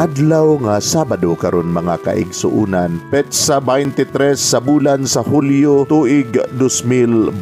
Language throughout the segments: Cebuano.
Adlaw nga Sabado karon, mga kaigsuunan, petsa 23 sa bulan sa Hulyo, tuig 2022.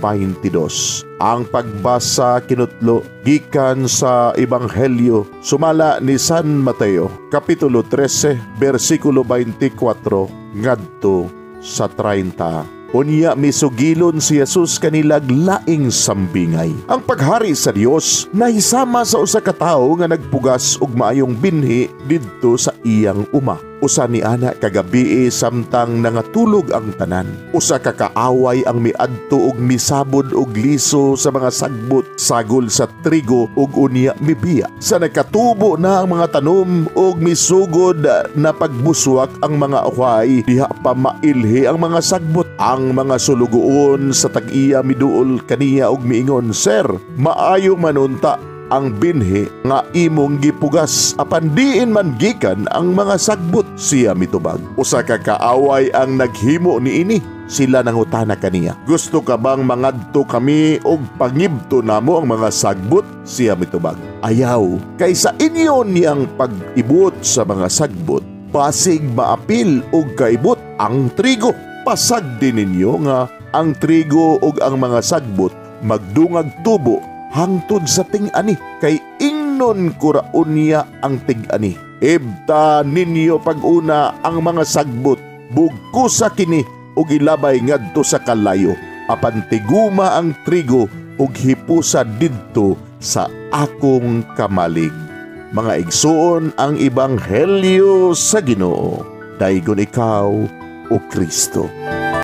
Ang pagbasa kinutlo gikan sa Ebanghelyo sumala ni San Mateo, kapitulo 13, bersikulo 24 ngadto sa 30. Unya misugilon si Jesus kanilag laing sambingay. Ang paghari sa Dios nahisama sa usa ka tawo nga nagpugas og maayong binhi didto sa iyang uma. Usa ni ana kagabii, samtang nangatulog ang tanan, usa ka kaaway ang miadto og misabod og liso sa mga sagbot sagol sa trigo ug unya mibiya. Sa nakatubo na ang mga tanom ug misugod na pagbuswak ang mga uhay, diha pa mailhi ang mga sagbot. Ang mga sulugoon sa tag-iya miduol kaniya ug miingon, "Sir, maayo man unta ang binhi nga imong gipugas, apan diin man gikan ang mga sagbot?" Siya mitubag, "Usa ka kaaway ang naghimo niini." Sila nangutana kaniya, "Gusto ka bang mangadto kami og pangibto namo ang mga sagbot?" Siya mitubag, "Ayaw, kay sa inyo niyang pag-ibot sa mga sagbot, basig maapil og kaibot ang trigo. Pasagdi ninyo nga ang trigo ug ang mga sagbot magdungag tubo hangtod sa ting-ani, kay ingnon ko ra unya ang tig-ani, 'Ibta ninyo pag-una ang mga sagbot, bugkosa kini ug ilabay ngadto sa kalayo, apan tiguma ang trigo ug hipusa didto sa akong kamalig.'" Mga igsuon, ang Ebanghelyo sa Ginoo. Daygon ikaw, o Kristo.